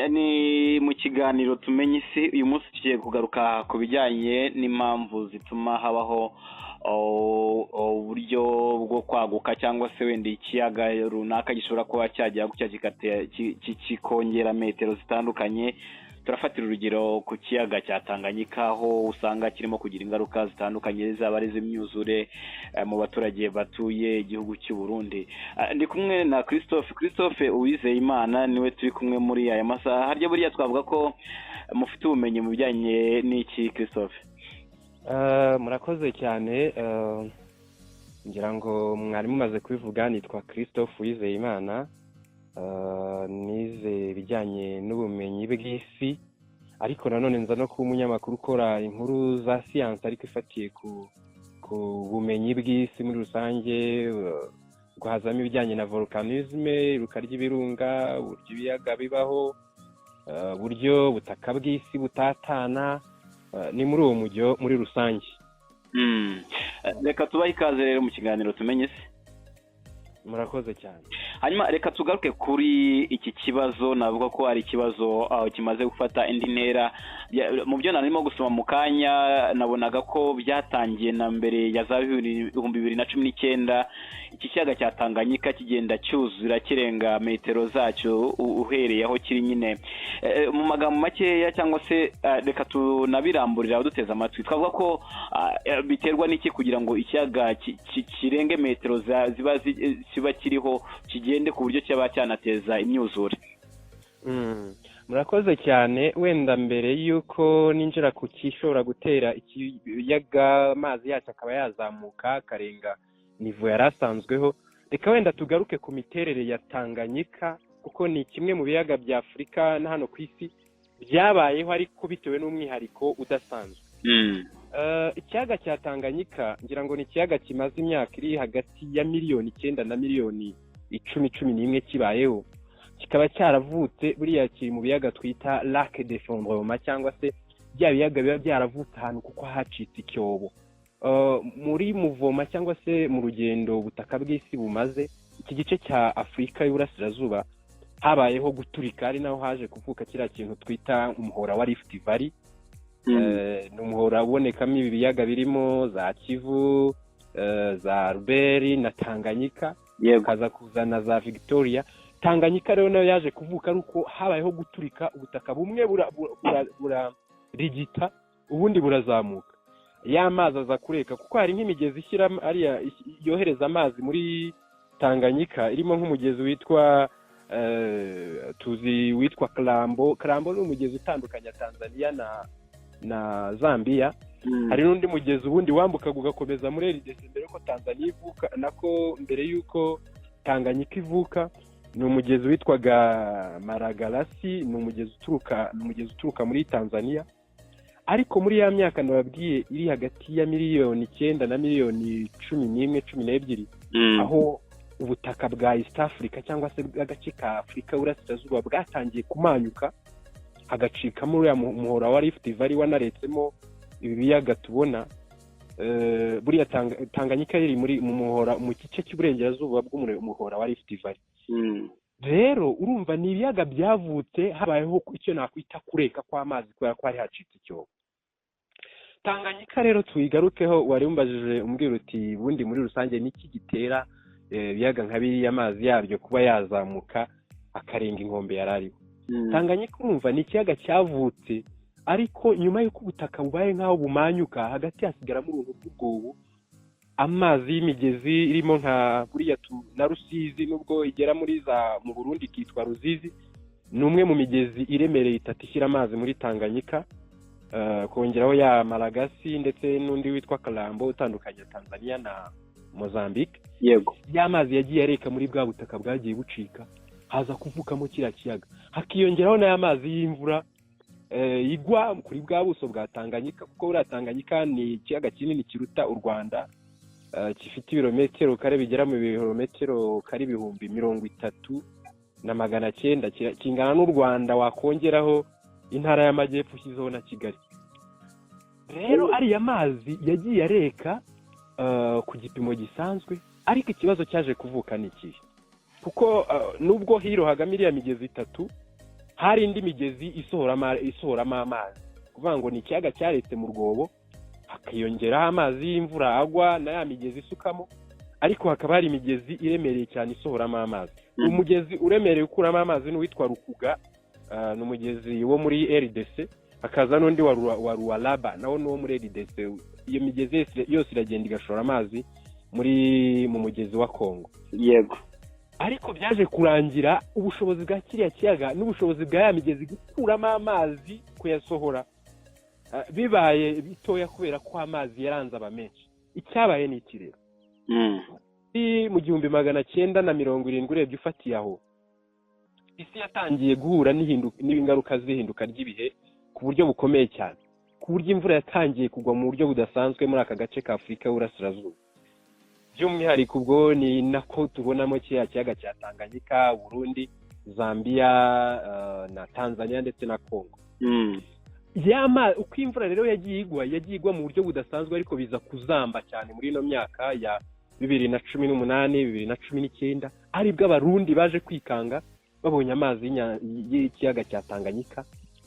Ni mu kiganiro Tumenye Isi. Uyu munsi tugiye kugaruka ku bijyanye n'impamvu zituma habaho uburyo bwo kwaguka, cyangwa se wenda ikiyaga runaka gishobora kuba cyajya gutya kikongera metero zitandukanye. Turafatira urugero ku kiyaga cya Tanganyika, aho usanga kirimo kugira ingaruka zitandukanye, zaba ari iz'imyuzure mu baturage batuye igihugu cy'u Burundi. Ndi kumwe na Christophe Uwizeyimana, niwe turi kumwe muri aya masaha. Harya buriya twavuga ko mufite ubumenyi mu bijyanye n'iki, Christophe? Murakoze cyane. Ngira ngo mwari mumaze kubivuga, nitwa Christophe Uwizeyimana. Nize ibijyanye n'ubumenyi bw'isi, ariko nanone nza no kuba umunyamakuru ukora inkuru za siyansi, ariko ifatiye ku bumenyi bw'isi muri rusange, guhazamo ibijyanye na volcanisme, iruka ry'ibirunga, uburyo ibiyaga bibaho, uburyo ubutaka bw'isi butatana. Ni muri uwo mujyo muri rusange. Reka tubahe ikaze rero mu kiganiro Tumenye Isi. Murakoze cyane. Hanyuma reka tugaruke kuri iki kibazo. Navuga ko ari ikibazo kimaze gufata indi ntera. Mu byo narimo gusoma mu kanya, nabonaga ko byatangiye na mbere ya za 2019, iki kiyaga cya Tanganyika kigenda cyuzura kirenga metero zacyo uhereye aho kiri nyine. Mu magambo makeya, cyangwa se reka tunabiramburira abaduteze amatwi, twavuga ko biterwa n'iki kugira ngo ikiyaga kirenge metero ziba kiba kiriho, kigende ku buryo cyaba cyanateza imyuzure? Murakoze cyane. Wenda mbere y'uko ninjira ku gishobora gutera ikiyaga amazi yacyo akaba yazamuka akarenga niveau yari asanzweho, reka wenda tugaruke ku miterere ya Tanganyika, kuko ni kimwe mu biyaga bya Afurika na hano ku isi byabayeho, ariko bitewe n'umwihariko udasanzwe. Ikiyaga cya Tanganyika, ngira ngo ni ikiyaga kimaze imyaka iri hagati ya miliyoni 9 na miliyoni 10, 11 kibayeho. Kikaba cyaravutse, buriya kiri mu biyaga twita lac d'effondrement, cyangwa se bya biyaga biba byaravutse ahantu kuko hacitse icyobo. Muri mouvement cyangwa se mu rugendo ubutaka bw'isi bumaze, iki gice cya Afurika y'Uburasirazuba habayeho guturika, ari naho haje kuvuka kiriya kintu twita umuhora wa Rift Valley. Ni umuhora ubonekamo ibi biyaga birimo za Kivu, za Albert na Tanganyika, ukaza kuzana za Victoria. Tanganyika rero nayo yaje kuvuka ari uko habayeho guturika, ubutaka bumwe burarigita, ubundi burazamuka, ya mazi aza kureka, kuko hari nk'imigezi ishyira ariya yohereza amazi muri Tanganyika, irimo nk'umugezi witwa tuzi witwa Karambo. Karambo ni umugezi utandukanya Tanzania na Zambia. Hari n'undi mugezi ubundi wambukaga ugakomeza muri RDC mbere y'uko Tanzania ivuka, nako mbere y'uko Tanganyika ivuka, ni umugezi witwaga Maragarasi, ni umugezi uturuka muri Tanzania. Ariko muri ya myaka nababwiye iri hagati ya miliyoni 9 na miliyoni 11, 12, aho ubutaka bwa East Africa cyangwa se bw'agace ka Afurika y'Uburasirazuba bwatangiye kumanyuka, hagacikamo uriya muhora wa Rift Valley wanaretsemo ibi biyaga tubona. Buriya Tanganyika iri muri mu muhora, mu gice cy'uburengerazuba bw'umuhora wa Rift Valley. Rero urumva ni ibiyaga byavutse habayeho icyo nakwita kureka kw'amazi, kubera ko hari hacitse icyobo. Tanganyika rero tuyigarukeho. Wari umbajije umbwira uti: "Ubundi muri rusange niki gitera ibiyaga nka biriya amazi yabyo kuba yazamuka akarenga inkombe yari ariho?" Tanganyika urumva ni ikiyaga cyavutse, ariko nyuma y'uko ubutaka bubaye nk'aho bumanyuka, hagati hasigaramo uruntu rw'ubwobo. Amazi y'imigezi irimo nka buriya na Rusizi, nubwo igera muri za mu Burundi ikitwa Ruzizi, ni umwe mu migezi iremereye itatu ishyira amazi muri Tanganyika, kongeraho ya Maragasi ndetse n'undi witwa Karambo utandukanya Tanzania na Mozambique. Ya mazi yagiye areka muri bwa butaka bwagiye bucika, haza kuvukamo kiriya kiyaga, hakiyongeraho n'aya mazi y'imvura igwa kuri bwa buso bwa Tanganyika, kuko buriya Tanganyika ni ikiyaga kinini kiruta u Rwanda, gifite ibirometero kare bigera mu birometero kare 30,900, kingana n'u Rwanda wakongeraho intara y'Amajyepfo, ushyizeho na Kigali. Rero ariya mazi yagiye areka ku gipimo gisanzwe, ariko ikibazo cyaje kuvuka ni ikihe? Kuko nubwo hirohagamo iriya migezi itatu Hari indi migezi isohoramo amazi, kuvuga ngo ni ikiyaga cyaretse mu rwobo, hakiyongeraho amazi y'imvura agwa na ya migezi isukamo, ariko hakaba hari imigezi iremereye cyane isohoramo amazi. Umugezi uremereye ukuramo amazi ni uwitwa Rukuga, ni umugezi wo muri RDC, hakaza n'undi wa Ruwaraba, nawo ni uwo muri RDC. Iyo migezi yose iragenda igashora amazi mu mugezi wa Kongo. Ariko byaje kurangira ubushobozi bwa kiriya kiyaga n'ubushobozi bwa ya migezi gukuramo amazi, kuyasohora, bibaye bitoya kubera ko amazi yaranze aba menshi. Icyabaye ni iki rero? Mu 1970, urebye ufatiye aho, isi yatangiye guhura n'ingaruka z'ihinduka ry'ibihe ku buryo bukomeye cyane, ku buryo imvura yatangiye kugwa mu buryo budasanzwe muri aka gace ka Afurika y'Uburasirazuba by'umwihariko. Ubwo ni nako tubonamo kiriya kiyaga cya Tanganyika, Burundi, Zambia na Tanzania ndetse na Congo. Uko imvura rero yagiye igwa, yagiye igwa mu buryo budasanzwe, ariko biza kuzamba cyane muri ino myaka ya 2018, 2019, aribwo Abarundi baje kwikanga babonye amazi y'ikiyaga cya Tanganyika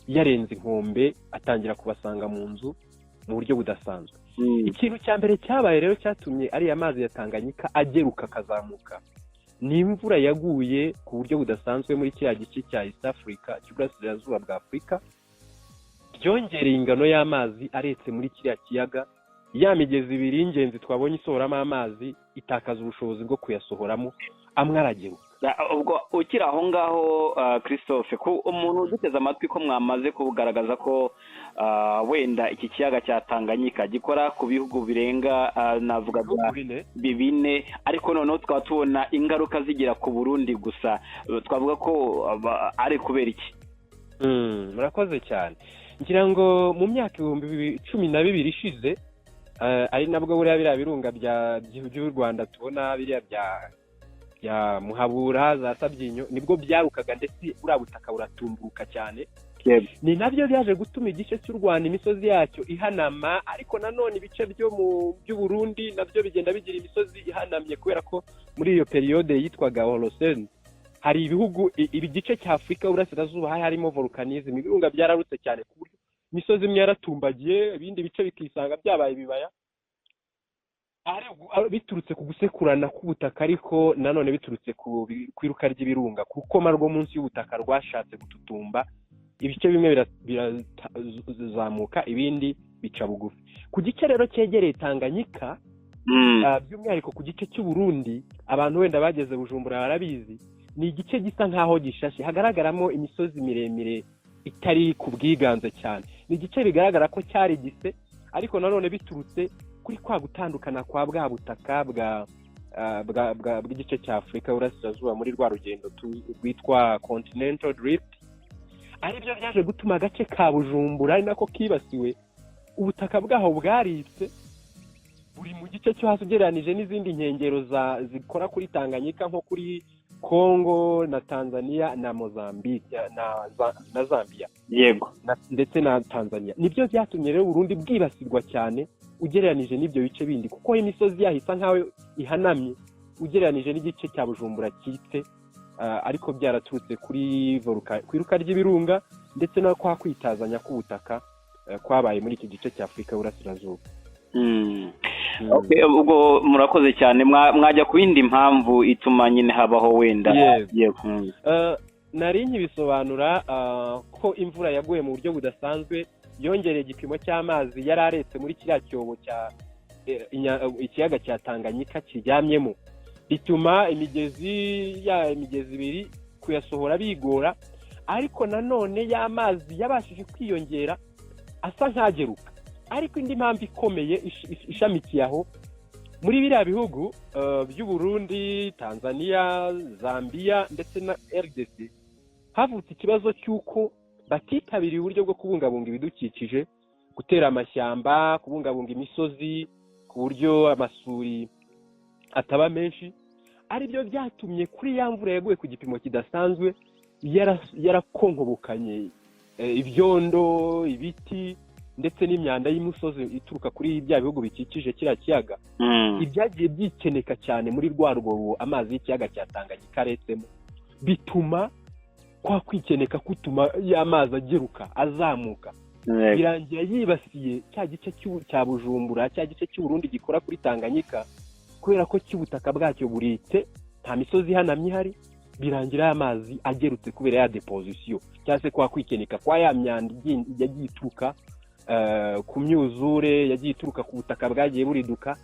yarenze inkombe, atangira kubasanga mu nzu mu buryo budasanzwe. Ikintu cya mbere cyabaye rero cyatumye ariya mazi ya Tanganyika ageruka akazamuka ni imvura yaguye ku buryo budasanzwe muri kiriya gice cya East Africa, cy'uburasirazuba bwa Afurika. Byongereye ingano y'amazi aretse muri kiriya kiyaga. Ya migezi ibiri y'ingenzi twabonye isohoramo amazi itakaza ubushobozi bwo kuyasohoramo, amwe arageruka. Ubwo ukiri aho ngaho, Christophe, ko umuntu uduteze amatwi, ko mwamaze kugaragaza ko wenda iki kiyaga cya Tanganyika gikora ku bihugu birenga, navuga bine, ariko noneho tukaba tubona ingaruka zigera ku Burundi gusa, twavuga ko ari kubera iki? Murakoze cyane. Ngira ngo mu myaka 2012 ishize, ari nabwo buriya biriya birunga by'u Rwanda tubona, biriya bya Muhabura, za Sabyinyo, nibwo byarukaga, ndetse buriya butaka buratumbuka cyane. Ni nabyo byaje gutuma igice cy'u Rwanda imisozi yacyo ihanama, ariko nanone ibice byo mu by'u Burundi nabyo bigenda bigira imisozi ihanamye, kubera ko muri iyo période yitwaga Holocene hari ibihugu, igice cya Afurika y'Uburasirazuba hari harimo volcanism, ibirunga byararutse cyane, ku buryo imisozi imwe yaratumbagiye, ibindi bice bikisanga byabaye ibibaya, biturutse ku gusekurana k'ubutaka, ariko nanone biturutse ku iruka ry'ibirunga, ku rukoma rwo munsi y'ubutaka rwashatse gututumba, ibice bimwe birazamuka, ibindi bica bugufi. Ku gice rero cyegereye Tanganyika, by'umwihariko ku gice cy'u Burundi, abantu wenda bageze Bujumbura barabizi, ni igice gisa nk'aho gishashe, hagaragaramo imisozi miremire itari ku bwiganze cyane. Ni igice bigaragara ko cyari gise, ariko nanone biturutse kuri kwa gutandukana kwa bwa butaka bw'igice cya Afurika y'Uburasirazuba muri rwa rugendo rwitwa continental drift, aribyo byaje gutuma agace ka Bujumbura, ari nako kibasiwe, ubutaka bwaho bwaritse, buri mu gice cyo hasi ugereranije n'izindi nkengero zikora kuri Tanganyika, nko kuri Congo na Tanzania na Mozambique na Zambia ndetse na Tanzania. Nibyo byatumye rero Burundi bwibasirwa cyane ugereranije n'ibyo bice bindi, kuko imisozi yaho isa nkaho ihanamye ugereranije n'igice cya Bujumbura kitse, ariko byaraturutse ku iruka ry'ibirunga ndetse no kwa kwitazanya k'ubutaka kwabaye muri iki gice cya Afurika y'Uburasirazuba. Ubwo murakoze cyane. Mwajya ku yindi mpamvu ituma nyine habaho wenda? Nari nkibisobanura ko imvura yaguye mu buryo budasanzwe yongereye igipimo cy'amazi yari aretse muri kiriya cyobo cya ikiyaga cya Tanganyika kiryamyemo, bituma imigezi ya imigezi ibiri kuyasohora bigora, ariko nanone y'amazi yabashije kwiyongera asa nk'ageruka. Ariko indi mpamvu ikomeye ishamikiye aho, muri biriya bihugu by'u Burundi, Tanzania, Zambia ndetse na RDC, havutse ikibazo cy'uko batitabiriye uburyo bwo kubungabunga ibidukikije, gutera amashyamba, kubungabunga imisozi ku buryo amasuri ataba menshi, aribyo byatumye kuri ya mvura yaguye ku gipimo kidasanzwe yarakonkobokanye ibyondo, ibiti ndetse n'imyanda y'imisozi ituruka kuri bya bihugu bikikije kiriya kiyaga, ibyagiye byikeneka cyane muri rwa rwobo amazi y'ikiyaga cya Tanganyika aretsemo, bituma Kwa kwikeneka kutuma ya mazi ageruka, azamuka, birangira yibasiye cya gice cya Bujumbura, cya gice cy'Uburundi gikora kuri Tanganyika. Kubera ko cy'ubutaka bwacyo buritse, nta misozi ihanamye ihari, birangira ya mazi agerutse kubera ya déposition, cyangwa se kwa kwikeneka kwa ya myanda yagiye ituruka ku myuzure, yagiye ituruka ku butaka bwagiye buriduka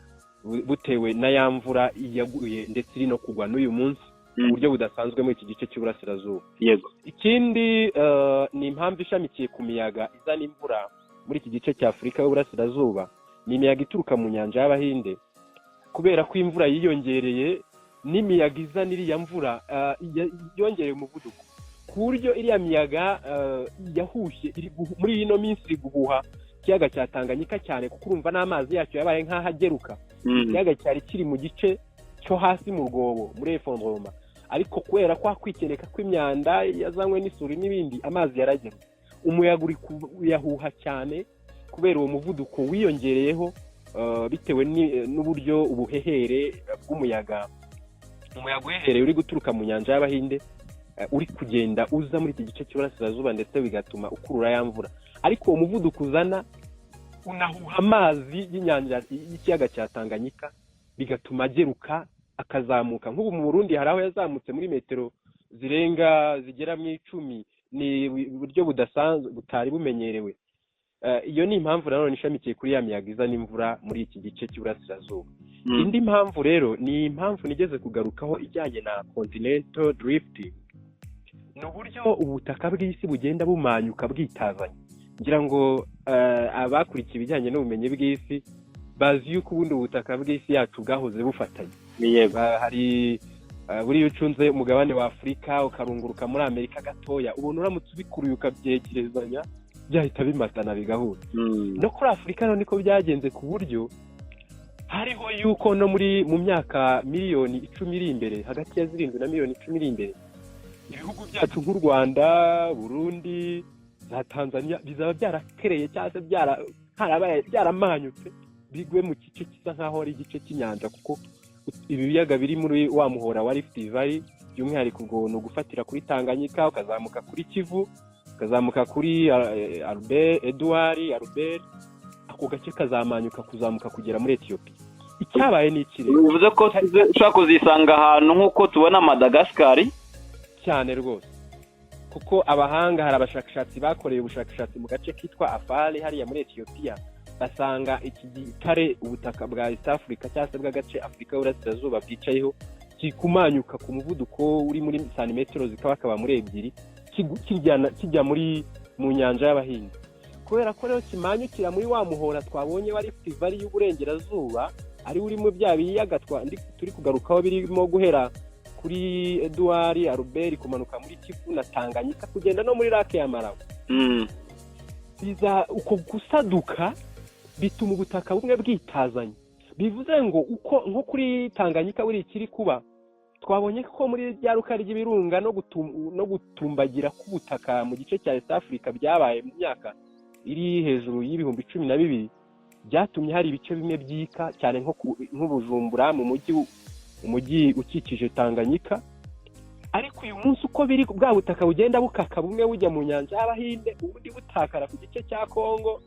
butewe na ya mvura yaguye, ndetse iri no kugwa n'uyu munsi mu buryo budasanzwe muri iki gice cy'uburasirazuba. Ikindi ni impamvu ishamikiye ku miyaga izana imvura muri iki gice cya Afurika y'Uburasirazuba, ni imiyaga ituruka mu nyanja y'Abahinde. Kubera ko imvura yiyongereye, n'imiyaga izana iriya mvura yongereye umuvuduko, ku buryo iriya miyaga yahushye muri ino minsi iri guhuha ikiyaga cya Tanganyika cyane, kuko urumva n'amazi yacyo yabaye nk'aho ageruka. Ikiyaga cyari kiri mu gice cyo hasi mu rwobo, muri effondrement, ariko kubera kwa kwikeneka kw'imyanda yazanywe n'isuri n'ibindi, amazi yaragerutse. Umuyaga uri kuyahuha cyane kubera uwo muvuduko wiyongereyeho, bitewe n'uburyo ubuhehere bw'umuyaga, umuyaga uhehereye uri guturuka mu nyanja y'Abahinde, uri kugenda uza muri iki gice cy'uburasirazuba, ndetse bigatuma ukurura ya mvura. Ariko uwo muvuduko uzana unahuha amazi y'inyanja, y'ikiyaga cya Tanganyika, bigatuma ageruka akazamuka. Nk'ubu mu Burundi hari aho yazamutse muri metero zirenga, zigera mu 10. Ni uburyo budasanzwe butari bumenyerewe. Iyo ni impamvu nanone ishamikiye kuri ya miyaga izana imvura muri iki gice cy'uburasirazuba. Indi mpamvu rero ni impamvu nigeze kugarukaho ijyanye na continental drifting, ni uburyo ubutaka bw'isi bugenda bumanyuka bwitazanya. Ngira ngo abakurikiye ibijyanye n'ubumenyi bw'isi bazi yuko ubundi ubutaka bw'isi yacu bwahoze bufatanye. Hari buriya ucunze umugabane wa Afurika, ukarunguruka muri Amerika gatoya, ubona uramutse ubikuruye ukabyegerezanya byahita bimatana, bigahura. No kuri Afurika rero niko byagenze, ku buryo hariho yuko no muri mu myaka miliyoni 10 iri imbere, hagati ya 7 na miliyoni 10 iri imbere, ibihugu byacu nk'u Rwanda, Burundi, za Tanzania bizaba byarakereye, cyangwa se harabaye byaramanyutse, bigwe mu gice gisa nk'aho ari igice cy'inyanja, kuko ibi biyaga biri muri wa muhora wa Rift Valley by'umwihariko, ubwo ni ugufatira kuri Tanganyika, ukazamuka kuri Kivu, ukazamuka kuri Albert, Edouard, Albert, ako gace kazamanyuka kuzamuka kugera muri Etiyopiya. Icyabaye ni iki rero? Bivuze ko ushobora kuzisanga ahantu nk'uko tubona Madagascar. Cyane rwose, kuko abahanga, hari abashakashatsi bakoreye ubushakashatsi mu gace kitwa Afari hariya muri Etiyopiya, basanga iki gitare, ubutaka bwa East Africa cyangwa se bw'agace Afurika y'Uburasirazuba bwicayeho, kikumanyuka ku muvuduko uri muri santimetero zikabakaba muri 2, kijya mu nyanja y'Abahinde. Kubera ko rero kimanyukira muri wa muhora twabonye wa Rift Valley y'uburengerazuba, ari urimo bya biyaga turi kugarukaho, birimo guhera kuri Edouard, Albert, kumanuka muri Kivu na Tanganyika, kugenda no muri Lake ya Malawi, biza uko gusaduka bituma ubutaka bumwe bwitazanya. Bivuze ngo uko nko kuri Tanganyika buri ikiri kuba, twabonye ko muri rya ruka ry'ibirunga no gutumbagira k'ubutaka mu gice cya East Africa byabaye mu myaka iri hejuru y'12,000, byatumye hari ibice bimwe byika cyane, nk'ubujumbura mu mujyi ukikije Tanganyika. Ariko uyu munsi uko biri, bwa butaka bugenda bukaka, bumwe bujya mu nyanja y'Abahinde, ubundi butakara ku gice cya Kongo,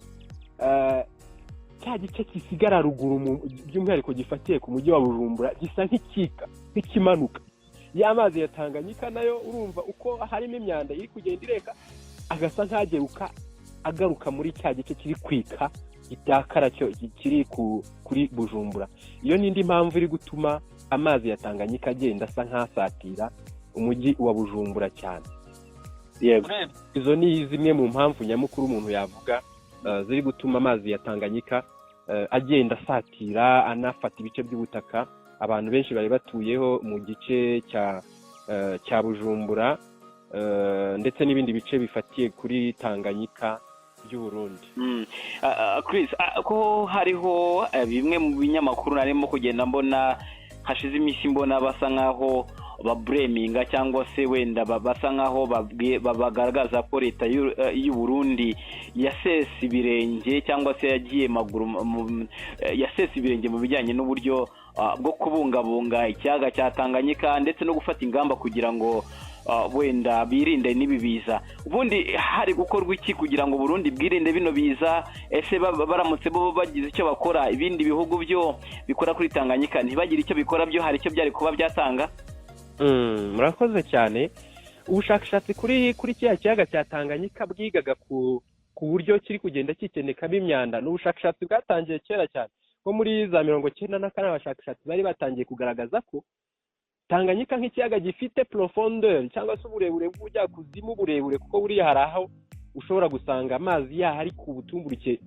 cya gice gisigara ruguru, by'umwihariko gifatiye ku mujyi wa Bujumbura, gisa nk'ikika, nk'ikimanuka. Ya mazi ya Tanganyika nayo, urumva uko harimo imyanda iri kugenda ireka, agasa nk'ageruka agaruka muri cya gice kiri kwika, gitakara, cyo kiri kuri Bujumbura. Iyo ni indi mpamvu iri gutuma amazi ya Tanganyika agenda asa nk'asatira umujyi wa Bujumbura cyane. Izo ni zimwe mu mpamvu nyamukuru umuntu yavuga ziri gutuma amazi ya Tanganyika agenda asatira, anafata ibice by'ubutaka abantu benshi bari batuyeho mu gice cya Bujumbura, ndetse n'ibindi bice bifatiye kuri Tanganyika by'Uburundi. Chris, ko hariho bimwe mu binyamakuru narimo kugenda mbona hashize iminsi, mbona basa nkaho bablaminga, cyangwa se wenda basa nkaho bagaragaza ko leta y'u Burundi yasesa ibirenge, cyangwa se yagiye maguru yasesa ibirenge mu bijyanye n'uburyo bwo kubungabunga ikiyaga cya Tanganyika, ndetse no gufata ingamba kugira ngo wenda birinde n'ibi biza. Ubundi hari gukorwa iki kugira ngo Burundi bwirinde bino biza? Ese baramutse bo bagize icyo bakora, ibindi bihugu byo bikora kuri Tanganyika ntibagire icyo bikora, byo hari icyo byari kuba byatanga? Murakoze cyane. Ubushakashatsi kuri kiriya kiyaga cya Tanganyika bwigaga ku buryo kiri kugenda kikenekamo imyanda, ni ubushakashatsi bwatangiye kera cyane, nko muri za 94. Abashakashatsi bari batangiye kugaragaza ko Tanganyika nk'ikiyaga gifite profondeur cyangwa se uburebure bw'ubujyakuzimu burebure, kuko buriya hari aho ushobora gusanga amazi yaho ari ku butumburuke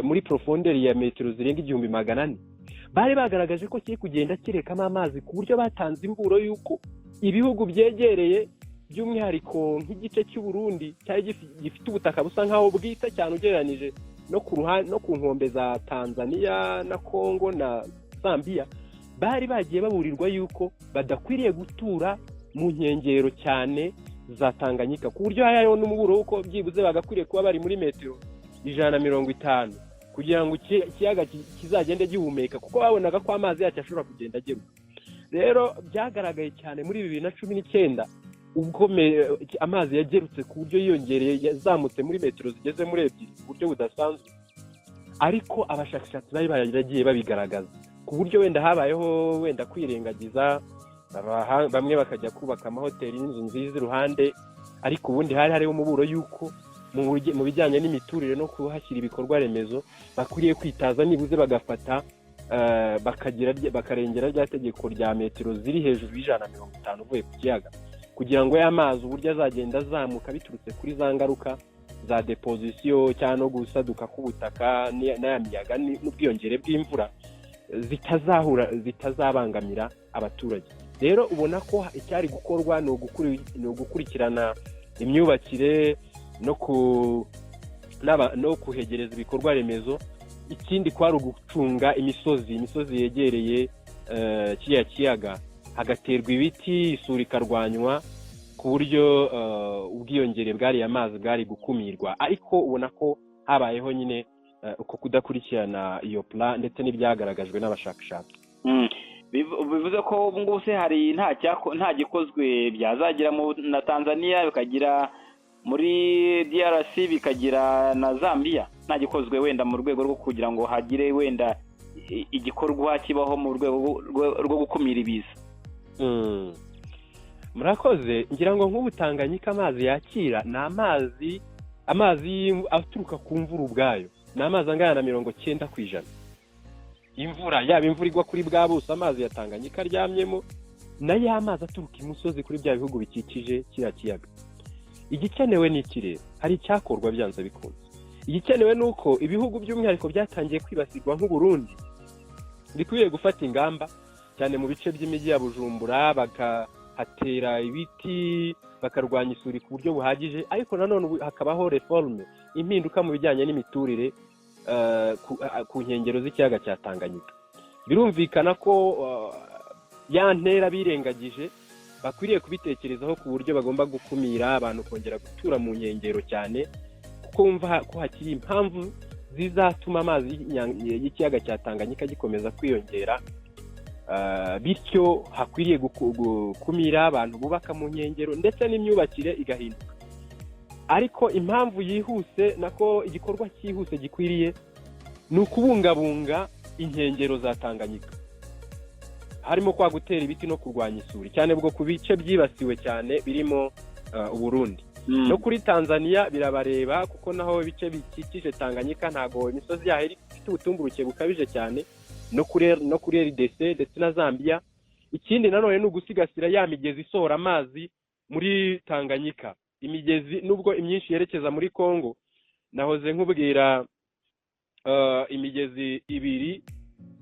muri profondeur ya metero zirenga 1400. Bari bagaragaje ko kiri kugenda kirekamo amazi, ku buryo batanze imburo y'uko ibihugu byegereye, by'umwihariko nk'igice cy'u Burundi cyari gifite ubutaka busa nk'aho bwita cyane ugereranije no ku ruhande no ku nkombe za Tanzania na Congo na Zambia, bari bagiye baburirwa yuko badakwiriye gutura mu nkengero cyane za Tanganyika, ku buryo hariho n'umuburo w'uko byibuze bagakwiriye kuba bari muri metero 150 kugira ngo ikiyaga kizagende gihumeka, kuko babonaga ko amazi yacyo ashobora kugenda ageruka. Rero byagaragaye cyane muri 2019 ubwo amazi yagerutse ku buryo yiyongereye, yazamutse muri metero zigeze muri 2 ku buryo budasanzwe. Ariko abashakashatsi bari baragiye babigaragaza, ku buryo wenda habayeho wenda kwirengagiza, bamwe bakajya kubaka amahoteli n'inzu nziza iruhande, ariko ubundi hari hariho umuburo y'uko mu bijyanye n'imiturire no kuhashyira ibikorwa remezo bakwiriye kwitaza nibuze bagafata bakagira bakarengera rya tegeko rya metero ziri hejuru y'150 uvuye ku kiyaga, kugira ngo ya mazi uburyo azagenda azamuka biturutse kuri za ngaruka za déposition cyangwa no gusaduka k'ubutaka n'aya miyaga n'ubwiyongere bw'imvura zitazahura, zitazabangamira abaturage. Rero ubona ko icyari gukorwa ni ugukurikirana imyubakire no kuhegereza ibikorwa remezo. Ikindi kwari ugucunga imisozi yegereye kiriya kiyaga, hagaterwa ibiti, isuri ikarwanywa, ku buryo ubwiyongere bw'ariya mazi bwari gukumirwa. Ariko ubona ko habayeho nyine uko kudakurikirana iyo plan ndetse n'ibyagaragajwe n'abashakashatsi. Bivuze ko ubu ngubu se hari nta gikozwe byazagera na Tanzania, bikagira muri DRC, bikagira na Zambia, nta gikozwe wenda mu rwego rwo kugira ngo hagire wenda igikorwa kibaho mu rwego rwo gukumira ibiza? Murakoze. Ngira ngo nk'ubu Tanganyika amazi yakira ni amazi aturuka ku mvura ubwayo, ni amazi angana na 90%. Imvura, yaba imvura igwa kuri bwa buso amazi ya Tanganyika aryamyemo, na ya mazi aturuka imusozi kuri bya bihugu bikikije kiriya kiyaga. Igikenewe ni iki rero? Hari icyakorwa byanze bikunze. Igikenewe ni uko ibihugu by'umwihariko byatangiye kwibasirwa nk'Uburundi bikwiriye gufata ingamba cyane mu bice by'imijyi ya Bujumbura, bakahatera ibiti, bakarwanya isuri ku buryo buhagije. Ariko nanone hakabaho réforme, impinduka mu bijyanye n'imiturire ku nkengero z'ikiyaga cya Tanganyika. Birumvikana ko ya ntera birengagije bakwiriye kubitekerezaho, ku buryo bagomba gukumira abantu kongera gutura mu nkengero cyane, kuko wumva ko hakiri impamvu zizatuma amazi y'ikiyaga cya Tanganyika gikomeza kwiyongera. Bityo hakwiriye gukumira abantu bubaka mu nkengero ndetse n'imyubakire igahinduka. Ariko impamvu yihuse, nako igikorwa cyihuse gikwiriye, ni ukubungabunga inkengero za Tanganyika, harimo kwa gutera ibiti no kurwanya isuri cyane, bwo ku bice byibasiwe cyane birimo Uburundi. No kuri Tanzania birabareba, kuko naho ibice bikikije Tanganyika ntabwo imisozi yaho ifite ubutumburuke bukabije cyane, no kuri RDC ndetse na Zambia. Ikindi nanone ni ugusigasira ya migezi isohora amazi muri Tanganyika. Imigezi nubwo imyinshi yerekeza muri Congo, nahoze nkubwira imigezi ibiri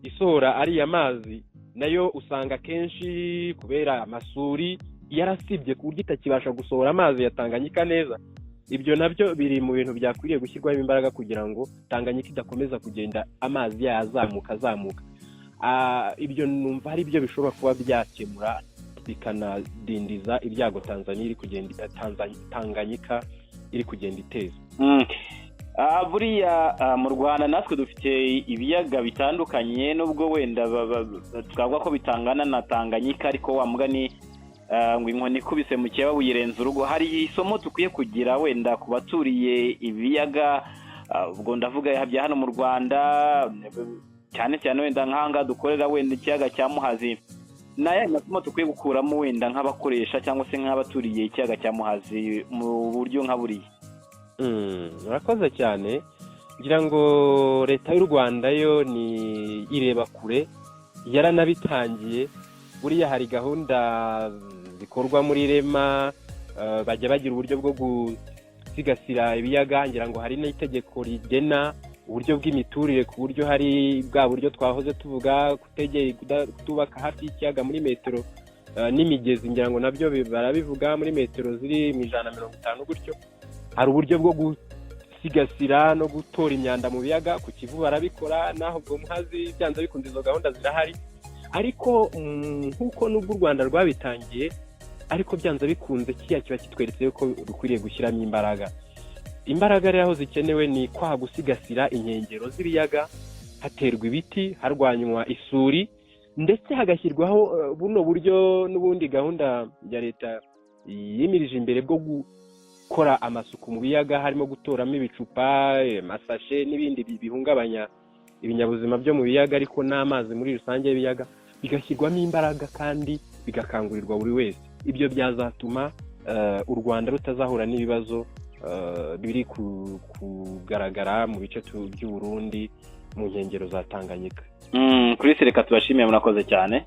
isohora ariya mazi, nayo usanga akenshi kubera amasuri yarasibye ku buryo itakibasha gusohora amazi ya Tanganyika neza. Ibyo nabyo biri mu bintu byakwiriye gushyirwaho imbaraga kugira ngo Tanganyika idakomeza kugenda amazi yayo azamuka azamuka. Ibyo numva ari byo bishobora kuba byakemura bikanadindiza ibyago Tanzania iri kugenda, Tanganyika iri kugenda iteza. Buriya mu Rwanda natwe dufite ibiyaga bitandukanye, nubwo wenda twavuga ko bitangana na Tanganyika, ariko wa mugani Ngo inkoni ikubise mu kiraba buyirenza urugo. Hari isomo dukwiye kugira wenda ku baturiye ibiyaga, ubwo ndavuga bya hano mu Rwanda, cyane cyane wenda nk'ahangaha dukorera, wenda ikiyaga cya Muhazi. Ni ayahe masomo dukwiye gukuramo wenda nk'abakoresha cyangwa se nk'abaturiye ikiyaga cya Muhazi mu buryo nka buriya? Murakoze cyane. Ngira ngo Leta y'u Rwanda yo ni ireba kure, yaranabitangiye. Buriya hari gahunda zikorwa muri REMA, bajya bagira uburyo bwo gusigasira ibiyaga. Ngira ngo hari n'itegeko rigena uburyo bw'imiturire, ku buryo hari bwa buryo twahoze tuvuga, kutubaka hafi y'ikiyaga muri metero n'imigezi. Ngira ngo nabyo barabivuga muri metero ziri mu 150 gutyo. Hari uburyo bwo gusigasira no gutora imyanda mu biyaga. Ku Kivu barabikora, naho ubwo Muhazi byanze bikunze izo gahunda zirahari. Ariko nk'uko nubwo u Rwanda rwabitangiye, ariko byanze bikunze kiriya kiba kitweretse ko rukwiriye gushyiramo imbaraga. Imbaraga rero aho zikenewe ni kwa gusigasira inkengero z'ibiyaga, haterwa ibiti, harwanywa isuri, ndetse hagashyirwaho buno buryo n'ubundi gahunda ya leta yimirije imbere bwo gukora amasuku mu biyaga, harimo gutoramo ibicupa, amasashe n'ibindi bihungabanya ibinyabuzima byo mu biyaga, ariko n'amazi muri rusange y'ibiyaga, bigashyirwamo imbaraga kandi bigakangurirwa buri wese. Ibyo byazatuma u Rwanda rutazahura n'ibibazo biri kugaragara mu bice by'u Burundi mu nkengero za Tanganyika. Kuri reka tubashimiye, murakoze cyane.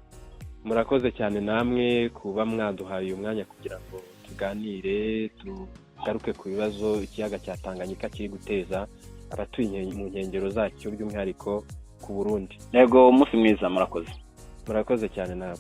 Murakoze cyane namwe kuba mwaduhaye uyu mwanya kugira ngo tuganire, tugaruke ku bibazo ikiyaga cya Tanganyika kiri guteza abatuye mu nkengero zacyo, by'umwihariko ku Burundi. Yego, umunsi mwiza, murakoze. Murakoze cyane nawe.